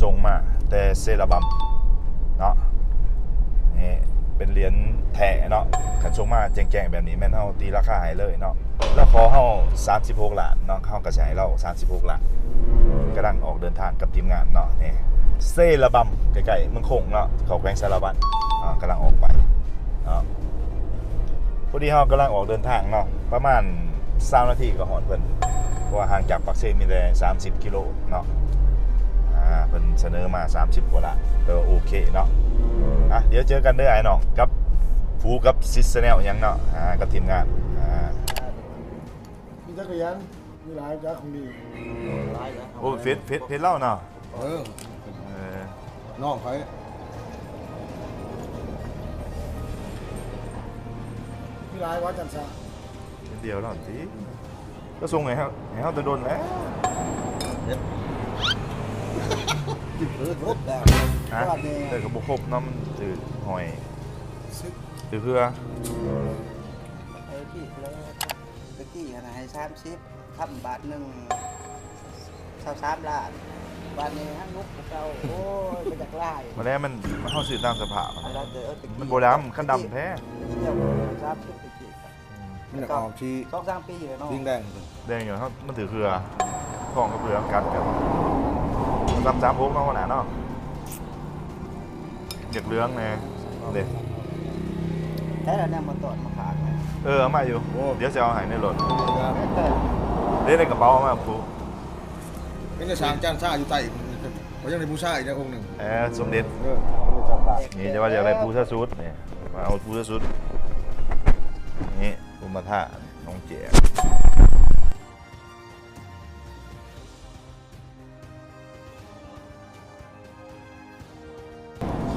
ສົ່ງມາແຕ່ເຊລາບັມເນາະ ນີ້ເປັນຫຼຽນແທ້ເນາະ. ຄັນສົ່ງມາແຈ້ງໆແບບນີ້ແມ່ນເຮົາຕີລາຄາໃຫ້ເລີຍເນາະ. ລາວຂໍເຮົາສາມສິບຫົກລ້ານເນາະ ເຮົາກໍຊິໃຫ້ລາວສາມສິບຫົກລ້ານ. ກຳລັງອອກເດີນທາງກັບທີມງານເນາະ ນີ້ເຊລາບັມ ໃກ້ໆເມືອງຄົງເນາະ ເຂົ້າແຂວງສາລະວັນ ອ່າ ກຳລັງອອກໄປເນາະ. ພໍດີເຮົາກຳລັງອອກເດີນທາງເນາະ ປະມານຊາວນາທີກໍຮອດເພິ່ນ ເພາະວ່າຫ່າງຈາກປາກເຊມີແຕ່ສາມສິບກິໂລເນາະ. ອ່າ ເພິ່ນສະເໜີມາສາມສິບກວ່າລ້ານ ແປວ່າໂອເຄເນາະ. ອ່ະ ດຽວເຈີກັນເດີອ້າຍນ້ອງ ກັບຟູກັບຊິດແຊນແນວຫຍັງເນາະ ອ່າ ກັບທີມງານ. ອ່າ ມີຈັກຫຼຽນ ມີຫຼາຍຈັກຂອງດີ. ໂອ້ ເຟສ ເຟສ ເຟສລາວເນາະ. ເອີ ເອີ ນ້ອງຂ້ອຍ ມີຫຼາຍບໍ່ຈັນຊາ? ເປັນດຽວແລ້ວຕິ ກໍສົ່ງໃຫ້ເຮົາ ໃຫ້ເຮົາແຕ່ດົນແລ້ວ. ເອີ ຄົບແລ້ວ ຮະ ແຕ່ກໍບໍ່ຄົບເນາະ ມັນຖືກຫອຍ ຖືກເຮືອ. ເອີ ທີ່ເລີຍ ຕະກີ້ຫັ້ນໃຫ້ສາມສິບ ຄຳບາດໜຶ່ງຊາວສາມລ້ານ ບາດນີ້ຫັ້ນງບກວ່າເກົ່າ. ໂອ້ຍ ບໍ່ຢາກຫຼາຍ ມາແລ້ວ ມັນ ມັນ ເຮົາຊື້ຕາມສະພາບ ອັນນັ້ນ ມັນບໍ່ດຳ ຄັນດຳແທ້ ເຈົ້າສາມສິບຕະກີ້ ອືມ ມັນຢາກອອກສີ ສອງສາມປີແລ້ວເນາະ ສີແດງ ແດງຢູ່ ເຮົາ ມັນຖືກເຄືອ ທ້ອງກັບເຫຼືອກັດກັນ ສາມສາມຫົກເນາະ ຫົວໜ້າເນາະ. ຢາກເຫຼືອງແດ່ເດ້ ແທ້ແລ້ວ ແນວມາຕອດມາຂາດ. ເອີ ເອົາມາຢູ່ ໂອ້ ດຽວຊິເອົາໃຫ້ໃນລົດ ເດ້ ໃນກະເປົາເອົາມາພຸ້ນ. ເປັນແຕ່ສ້າງຈານຊາຢູ່ໃຕ້ ກໍຍັງໄດ້ບູຊາອີກນະອົງໜຶ່ງ. ເອີ ສົມເດັດ ເອີ ນີ້ ແຕ່ວ່າຢາກໄດ້ປູຊາສຸດນີ້ ມາເອົາປູຊາສຸດນີ້ ອຸມມະທາ ນ້ອງແຈກ.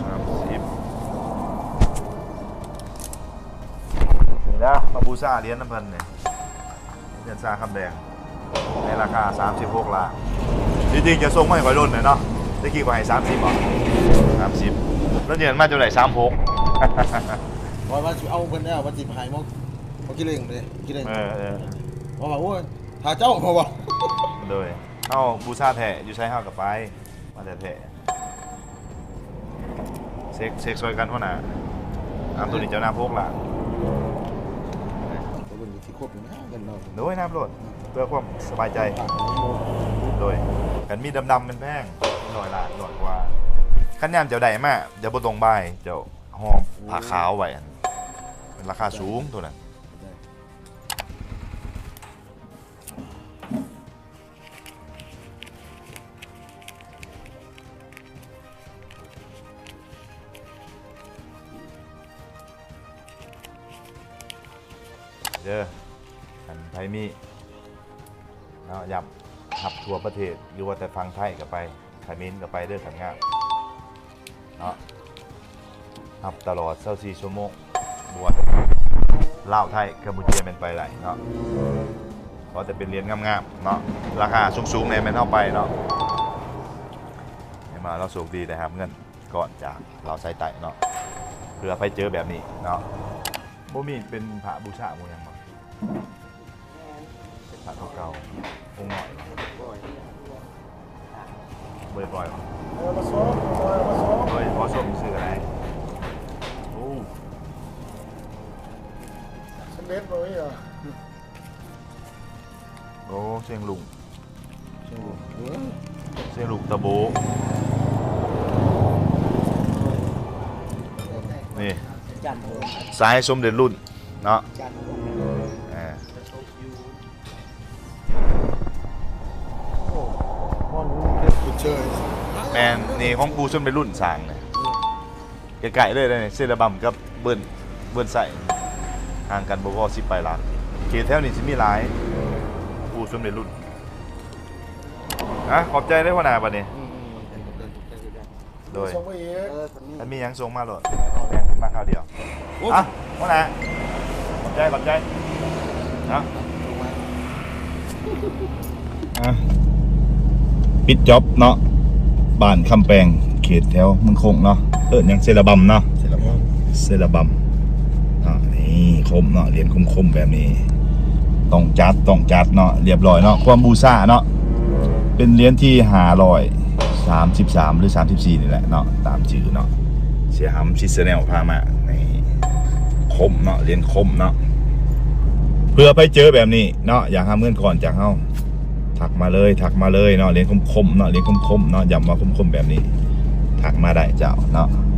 ສາມສິບ ນີ້ນະ ມາບູຊາຫຼຽນນຳເພິ່ນນີ້ ເຮືອນຊາຄຳແດງ ໃນລາຄາສາມສິບຫົກລ້ານ. ທີ່ຈິງຈະສົ່ງມາໃຫ້ຂ້ອຍດົນແຫຼະເນາະ ແຕ່ກີ້ຂ້ອຍໃຫ້ສາມສິບບໍ ສາມສິບ ແລ້ວເດືອນມາຈົນໄດ້ສາມຫົກ. ວ່າ ວ່າຊິເອົາເພິ່ນແລ້ວ ວ່າຊິໃຫ້ໝໍ ໝໍກິເລັງເດ້ ກິເລັງ ເອີ ເອີ ເພາະວ່າ ໂອ້ຍ ຖ້າເຈົ້າ ເພາະວ່າ ໂດຍ ເຮົາບູຊາແທ້ ຢູ່ໃສເຮົາກໍໄປ ມາແທ້ໆ ເຊັກ ເຊັກຊ່ອຍກັນຫົວໜ້າ. ອາ ໂຕນີ້ເຈົ້ານັບຫົກລ້ານ ໂດຍ ນັບໂລດ ເພື່ອຄວາມສະບາຍໃຈ. ໂດຍ ຄັນມີດຳໆ ແມ່ນແພງ ຮ້ອຍລ້ານ ຮ້ອຍກວ່າ. ຄັນຍາມເຈົ້າໄດ້ມາ ເຈົ້າບໍ່ຕ້ອງບາຍ ເຈົ້າຫໍ່ຜ້າຂາວໄວ້ ເປັນລາຄາສູງໂຕນັ້ນ. ເດີ ຄັນໃຜມີເນາະ ຢ້ຳຮັບທົ່ວປະເທດ ຫຼືວ່າແຕ່ຝັ່ງໄທກໍໄປ ຂະເໝນກໍໄປເດີ ຄັນງາມເນາະ. ຮັບຕະຫຼອດຊາວສີ່ຊົ່ວໂມງ ບໍ່ວ່າແຕ່ລາວ ໄທ ກຳປູເຈຍ ແມ່ນໄປໄດ້ເນາະ. ຂໍແຕ່ເປັນຫຼຽນງາມໆເນາະ ລາຄາສູງໆແດ່ແມ່ນເຮົາໄປເນາະ. ໃຫ້ມາລາວໂຊກດີໄດ້ຮັບເງິນກ່ອນຈາກລາວສາຍໃຕ້ເນາະ ເພື່ອໃຜເຈີແບບນີ້ເນາະ. ບໍ່ມີເປັນພະບູຊາບໍ່ຫຍັງບໍ່? ພະເກົ່າໆ ອົງນ້ອຍບໍ່? ບໍ່ໄດ້ປ່ອຍບໍ່? ເອີ ມາຊົມ ເອີ ມາຊົມ ເອີ ຂໍຊົມຊື່ກໍໄດ້. ໂອ້ ສຳເລັດບໍ່ມີຫວາ? ໂອ້ ຊຽງລຸງ ຊຽງລຸງ ເອີ ຊຽງລຸງຕາໂບ ນີ້ ຈັນ ສາຍສົມເດັດລຸນເນາະ ຈັນ ເອີ. ແມ່ນ ນີ້ຂອງປູສົມເດັດລຸນສ້າງນີ້ ໃກ້ໆເລີຍເດ້ ເຊລະບຳກັບເບີນ ເບີນໄຊ ຫ່າງກັນບໍ່ພໍສິບປາຍຫຼັກ. ເຂດແຖວນີ້ຊິມີຫຼາຍ ປູສົມເດັດລຸນ. ອ່ະ ຂອບໃຈເດີຫົວໜ້າ ບັດນີ້. ໂດຍ ຄັນມີຫຍັງສົ່ງມາໂລດ ແມ່ນ ມາຄາວດຽວ. ອ່ະ ຫົວໜ້າ ຂອບໃຈ ຂອບໃຈເນາະ. ອ່ະ ປິດຈັອບເນາະ ບ້ານຄຳແປງ ເຂດແຖວເມືອງຄົງເນາະ ເອີ້ນຫຍັງ ເຊລະບຳເນາະ ເຊລະບຳ ເຊລະບຳ. ອ່ະ ນີ້ຄົມເນາະ ຫຼຽນຄົມໆແບບນີ້ ຕ້ອງຈັດ ຕ້ອງຈັດເນາະ ລຽບລ້ອຍເນາະ ຄວາມບູຊາເນາະ ເປັນຫຼຽນທີຫ້າຮ້ອຍ ສາມສິບສາມ ຫຼື ສາມສິບສີ່ ນີ້ແຫຼະເນາະ ຕາມຊື່ເນາະ ເສຍຫຳ ຊິດ Channel ພາມາ ນີ້ ຄົມເນາະ ຫຼຽນຄົມເນາະ. ເພື່ອໃຜເຈີແບບນີ້ເນາະ ຢາກຫາເງິນກ່ອນຈາກເຮົາ ທັກມາເລີຍ ທັກມາເລີຍເນາະ ຫຼຽນຄົມໆເນາະ ຫຼຽນຄົມໆເນາະ ຢ້ຳວ່າຄົມໆແບບນີ້ ທັກມາໄດ້ເຈົ້າເນາະ.